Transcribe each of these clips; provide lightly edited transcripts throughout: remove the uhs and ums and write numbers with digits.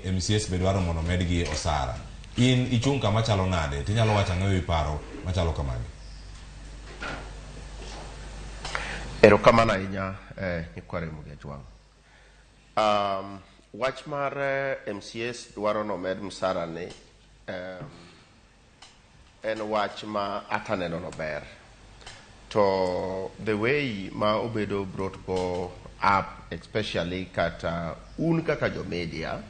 MCAs be dwaro mondo omedgi osara. In ichung' kama chalo nade? Tinyalo wacho ang'o ewi paro machalo kamagi? Erokamano ahinya eh, nyikwa Ramogi Ajwang'. Wach mar eh, MCAs dwaro nomed msara ni en wach ma ataneno no ber. To the way ma obedo brought go up especially kata un kaka jo media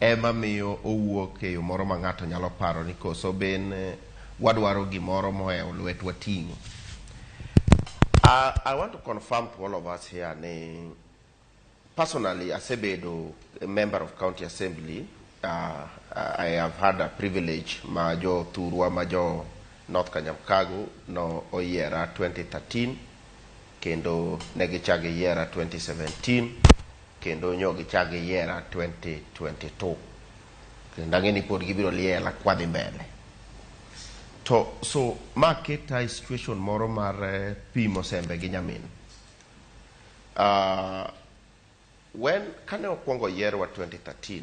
ema miyo owuok e yo moro ma ng'ato nyalo paro ni koso ben wadwaro gimoro mohewo lwetwa ting'o. I want to confirm to all of us here ni Personally, asebedo a member of county assembly. I have had a privilege ma jo thurwa ma jo North Kanyamkago no oyiera 2013 kendo ne gichak giyiera 2017 kendo nyo gichak giyiera 2022 kendo ang'e ni pod gibiro liela kwadhi mbele. To so ma keta e situation moro mar eh, pimo sembe gi nyamin. When kane okwongo yierwa 2013,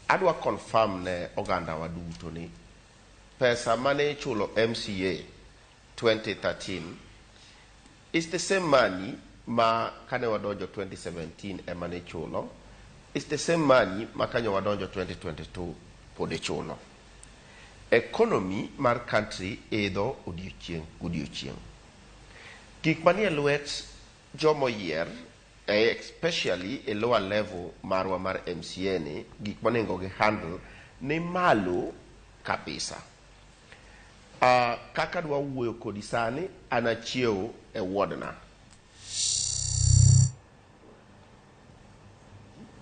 adwa confirm ne ogandawa duto ni pesa mane ichulo MCA 2013 is the same money ma kane wadonjo 2017 ema ne ichulo, is the same money ma kanyo wadonjo 2022 pod ichulo. Economy mar country idho odiochieng' godiochieng'. Gik manie lwet joma oyier, especially e lower level marwa mar MCA ni, gik monego gi handle ni malo kabisa. Kaka adwa wuoyo kodi sani, an achiew e ward na.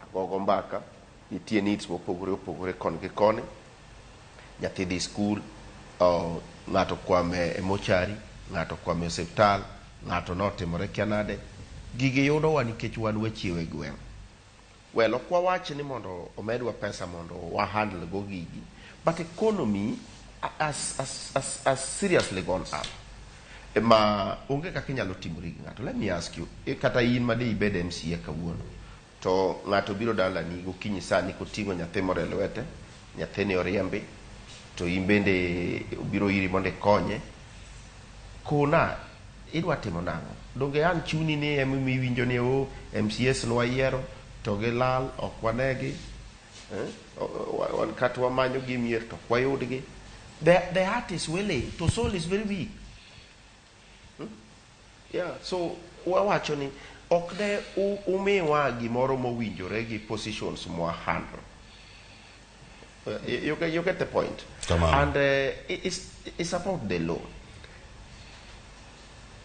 Agogo mbaka, nitie needs mopogore opogore kon gi koni. Nyathi dhi skul, oh, ng'ato kwame e mochari, ng'ato kwame e osiptal, ng'ato notimore kia nade. Gigi yudowa nikech wan wachiew e gweng'. Well, ok wawach ni mondo omedwa pesa mondo wa handle go gigi, but economy has seriously gone up. Ma onge kaka inyalo timori gi ng'ato. Let me ask you, eh, kata in ma de ibed MCA kawuono, to ng'ato biro dalani gokinyi sani koting'o nyathi moro e lwete, nyathini oriembi, to in bende obiro iri mondo ikonye. Kona, idwa timo nang'o? Donge an chuni ni emomiyo iwinjo ni oh, MCAs nwayiero to gilal, ok wanegi, eh? Wan kata wamanyo gi mier to ok wayudgi. The heart is willing, to soul is very weak. Yeah, so wawacho ni ok de umiwa gimoro mowinjore gi positions mwa handle. You get the point. Kamano. And it's about the law.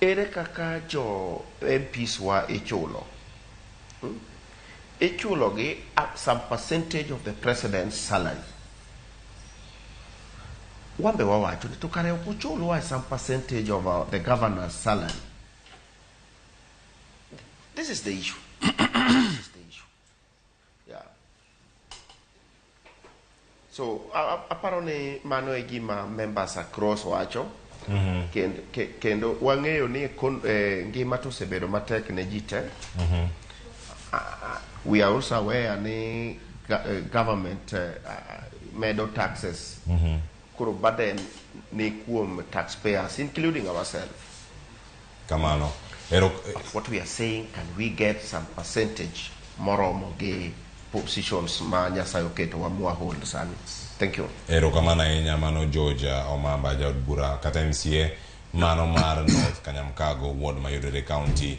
Ere kaka jo MPs wa ichulo? Ichulo gi some percentage of the president's salary. Wambe wawacho ni to kare ok uchulwa some percentage of the governor's salary. This is the issue. This is the issue. Yeah. So aparo ni mano e gima members across wacho. Kendo wang'eyo ni ngima to osebedo matek ne ji te. We are also aware ni government medo taxes. Koro burden ni kuom taxpayers including ourselves. Kamano. Ero, But what we are saying, can we get some percentage moromo gi positions ma Nyasaye oketo wa mwa hold sani? Thank you. Erokamano ahinya mano George Omamba jaod bura kata MCA mano mar North Kanyamkago ward mayudore county.